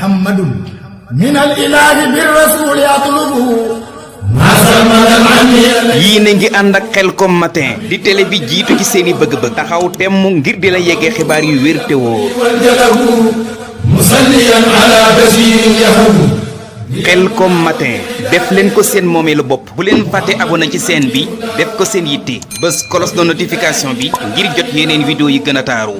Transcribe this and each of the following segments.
محمد من الإله بالرسول يطلب yii na ngi ànd ak Khelcom matin di télé bi jiitu ci seeni bëgg-bëgg taxaw temm ngir di la yeggee xibaar yu wér te wóor Khelcom matin def leen ko seen moomeelu bopp bu leen fàtte abonné ci chaîne bi def ko seen yitte bés cloche de notification bi ngir jot yeneen vidéo yi gën a taaru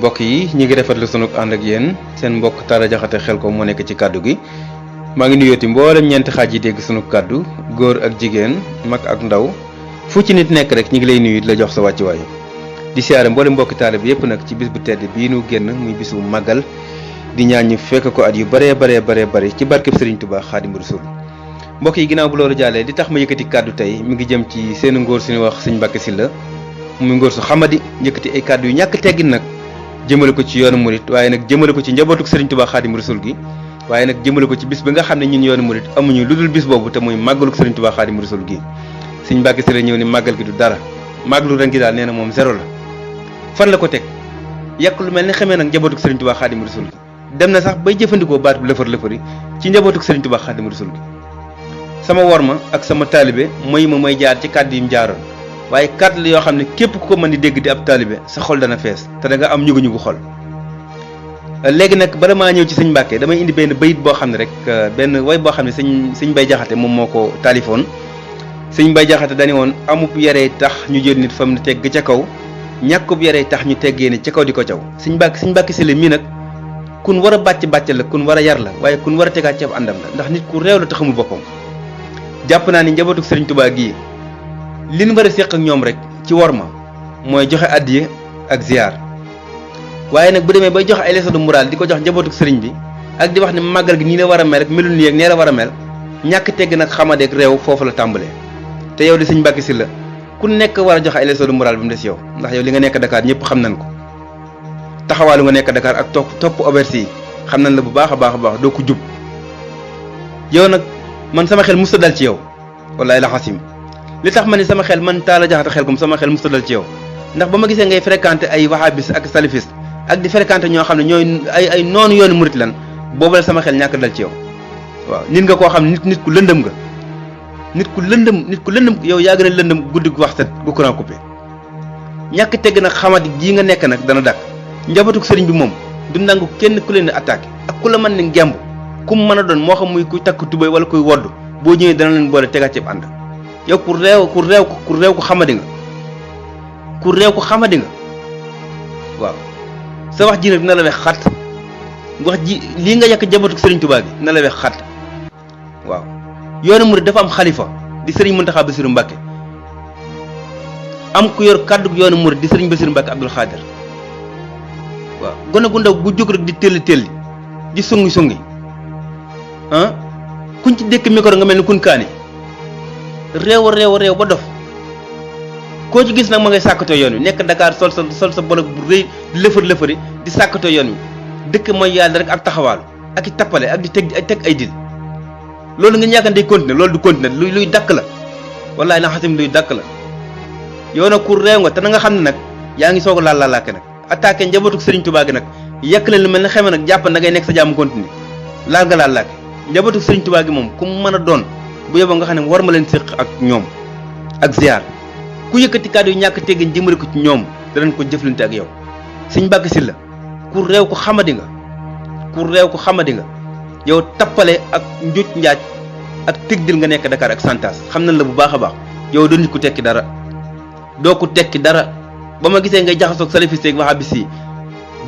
mbokk yi ñi ngi rafetlu sunu ànd ak yéen seen mbokk Talla Diakhaté Khelcom moo nekk ci kàddu gi maa ngi nuyooti mboolem ñeenti xaaj yi dégg sunu kàddu góor ak jigéen mag ak ndaw fu ci nit nekk rek ñi ngi lay nuyu di la jox sa wàccuwaay di siyaare mboolem mbokki taale bi yépp nag ci bis bu tedd bii nu génn muy bisu màggal di ñaan ñu fekk ko at yu bare ci barkeb Serigne Touba Xaadimu Rasuul mbokk yi ginnaaw bu loolu jàllee di tax ma yëkkati kàddu tey mi ngi jëm ci seen ngóor suñu wax Sëñ Mbàkke Sylla muy ngóor su xamadi yëkkati ay kàddu yu ñàkk teggin nag jëmale ko ci yoonu murit waaye nag jëmale ko ci njabootuk Serigne Touba Xaadimu Rasuul gi waaye nag jëmale ko ci bis bi nga xam ne ñun yoonu murit amuñu lu dul bis boobu te muy màggaluk Serigne Touba Xaadimu Rasuul gi Sëñ Mbàkke Sylla ñëw ni màggal gi du dara màggalu ren gi daal nee na moom zéro la fan la ko teg yàq lu mel ni xamee nag njabootuk Serigne Touba Xaadimu Rasuul gi dem na sax bay jëfandikoo baat bu lëfër-lëfëri ci njabootuk Serigne Touba Xaadimu Rasuul gi sama worma ak sama taalibe mooy jaar ci kàddu yi mu jaaroon waaye kàddu la yoo xam ne képp ku ko mën di dégg di ab taalibe sa xol dana fees te da nga am ñugu-ñugu xol léegi nag bala maa ñëw ci sëñ Mbàkke damay indi benn bayit boo xam ne rek benn way boo xam ne sëñ Bay Jaxate moom moo ko taalifoon sëñ Bay Jaxate dañu woon amub yaree tax ñu jël nit fam ne tegg ca kaw ñàkkub yaree tax ñu teggee ne ca kaw di ko caw sëñ Mbàkke Sylla mii nag kun war a bàcc la kun war a yar la waaye kun war a tegaat ci ab àndam la ndax nit ku réew la te xamul boppam jàpp naa ni njabootuk Serigne Touba gii li ñu war a séq ak ñoom rek ci worma mooy joxe addiye ak ziar waaye nag bu demee bay joxe ay leçon de morale di ko jox njabootuk Serigne bi ak di wax ne màggal gi nii la war a mel rek melul nii ak nee la war a mel ñàkk tegg nag xamadeek réew foofu la tàmbalee te yow di sëñ Mbàkke Sylla ku nekk war a joxe ay leçon de morale ba mu des yow ndax yow li nga nekk Dakar ñëpp xam nañ ko taxawaalu nga nekk Dakar ak topp auberge yi xam nañ la bu baax a baax doo ko jub yow nag man sama xel musta dal ci yow wallaay la xasim li tax ma ni sama xel man Talla Diakhaté Khelcom sama xel musta dal ci yow ndax ba ma gisee ngay fréquenté ay wahabis ak salafis ak di fréquenté ñoo xam ne ñooy ay noonu yoonu murit lan boobu la sama xel ñàkk dal ci yow waaw nit nga koo xam ne nit ku lëndëm nga nit ku lëndëm yow yaa gën a lëndëm guddi gu wax set gu courant coupé ñàkk tegg nag xamadi gii nga nekk nag dana dàkk njabootuk sëriñ bi moom du nangu kenn ku leen di attaqué ak ku la mën ni ngemb ku mu mën a doon moo xam muy kuy takk tubéy wala kuy wodd boo ñëwee dana leen boole tegaat ci ànd yow ku réew ku xamadi nga waaw sa wax ji nag dina la wex xat wax ji lii nga yàq njabootuk sëriñ Touba gi dina la wex xat waaw yoonu murid dafa am xalifa di sëriñ Muntaxa Basiru Mbàkke am ku yor kàddu yoonu murid di sëriñ Basiru Mbàkke Abdul Xaadir waaw gone gu ndaw gu jóg rek di telli di sungi kuñ ci dékk micro nga mel ni kun kaani réew ba dof koo ci gis nag ma ngay sàkkatoo yoon wi nekk Dakar sol sa bolog bu rëy di lëfëri di sàkkatoo yoon wi dëkk mooy yàlla rek ak taxawaalu ak i tappale ak di teg ay dil loolu nga ñàkkan day continuer loolu du continuer luy dakk la wallaay na xasim luy dakk la yow nag ku réew nga te na nga xam ne nag yaa ngi soog a laalaake nag attaqué njabootuk Serigne Touba gi nag yekk leen lu mel ne xeme nag jàpp na ngay nekk sa jàmm continuer laal nga laalaake njabootuk Serigne Touba gi moom ku mu mën a doon bu yóbboo nga xam ne war ma leen séq ak ñoom ak ziar ku yëkkati kàddu yu ñàkk teggin jëmale ko ci ñoom danañ ko jëflante ak yow Sëñ Mbàkke Sylla ku réew ko xamadi nga yow tappale ak njuuj njaaj ak tëgdil nga nekk Dakar ak santas xam nañ la bu baax a baax yow doo nit ku tekki dara ba ma gisee ngay jaxasoog salafiste ak wahabis yi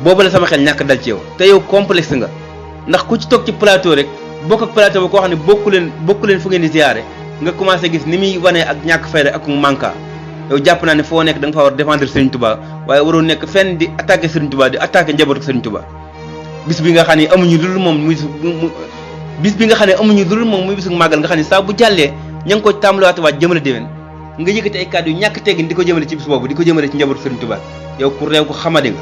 boobu la sama xel ñàkk dal ci yow te yow complexe nga ndax ku ci toog ci plateau rek bokk ak plateau ba koo xam ne bokku leen fu ngeen di ziyaare nga commencé gis ni muy wanee ak ñàkk fayda ak manka yow jàpp naa ne foo nekk da nga fa war défendre Serigne Touba waaye waroo nekk fenn di attaqué Serigne Touba di attaqué njabootu Serigne Touba bis bi nga xam ne amuñu lu dul moom muy bisu màggal nga xam ne saa bu jàllee ña ngi ko tàmbaliwaat waat jëmale déwén nga yëkkati ay kàddu yu ñàkk teggin di ko jëmale ci bis boobu di ko jëmale ci njabootu Serigne Touba yow ku réew ko xamadi nga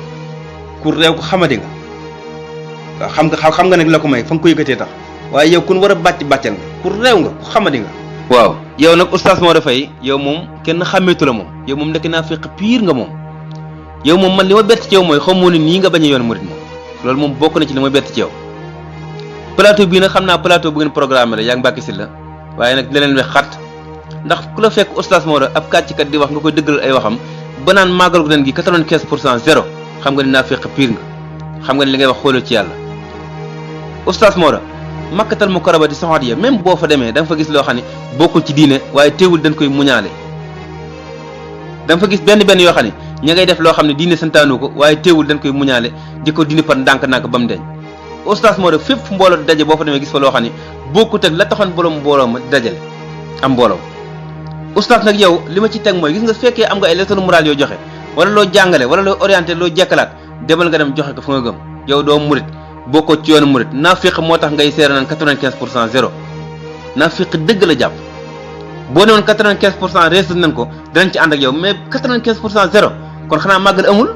waaw xam nga nag la ko may fa nga ko yëkkatee tax waaye yow kun war a bàccal nga ku réew nga ku xamadi nga waaw yow nag oustaz moo dafay yow moom kenn xàmmeetu la moom yow moom nekk naa fekk pire nga moom yow moom man li ma bett ci yow mooy xamoo ni nii nga bañ a yoon murit moom loolu moom bokk na ci li ma bett ci yow. plateau bii nag xam naa plateau bu ngeen programme la yaa ngi Mbàkke Sylla waaye nag dina leen wex xat ndax ku la fekk oustaz Maodo ab kàccikat di wax nga koy dëggal ay waxam ba naan màggal gu ren gi 95% zéro xam nga ni naa fekk pire nga xam nga ni li ngay wax xoolal ci yàlla. oustaz Maodo makkatal mu karabati soxaat ya même boo fa demee da nga fa gis loo xam ne bokkul ci diine waaye teewul dañ koy muñaale da nga fa gis benn yoo xam ne ña ngay def loo xam ne diine santaanu ko waaye teewul dañ koy muñaale di ko dindi par ndànk-ndànk ba mu deñ oustaz Maodo fépp fu mbooloo di daje boo fa demee gis fa loo xam ne bokkut ak la taxoon borom mbooloo ma di dajale am mbooloo oustaz nag yow li ma ci teg mooy gis nga fekkee am nga ay leçon morale yoo joxe wala loo jàngale wala loo orienté loo jekkalaat demal nga dem joxe ko fa nga gëm yow doo murit bokkoo ci yoonu murit naafiq moo tax ngay seere naan 95% zéro naafiq dëgg la jàpp boo ne woon 95% reesu nañ ko danañ ci ànd ak yow mais 95% zéro kon xanaa màggal amul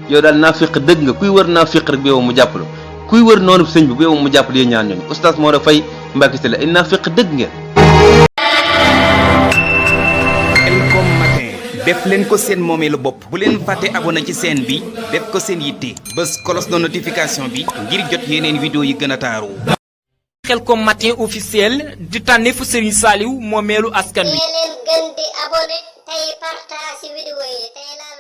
yow daal naafiq dëgg nga kuy wër naafiq rek bi yow mu jàppalu kuy wër noonu sëñ bi bu yow mu jàppale yéen ñaan ñooñu oustaz Maodo Faye Mbàkke Sylla ay naafiq dëgg ngeen. Khelcom matin def leen ko seen moomeelu bopp bu leen fàtte abonné ci chaîne bi def ko seen yitte bës cloche de notification bi ngir jot yeneen vidéo yi gën a taaru. Khelcom matin officiel di tànneefu Serigne Saliou moomeelu askan wi. leen gën di abonné tey partage vidéo yi tey laal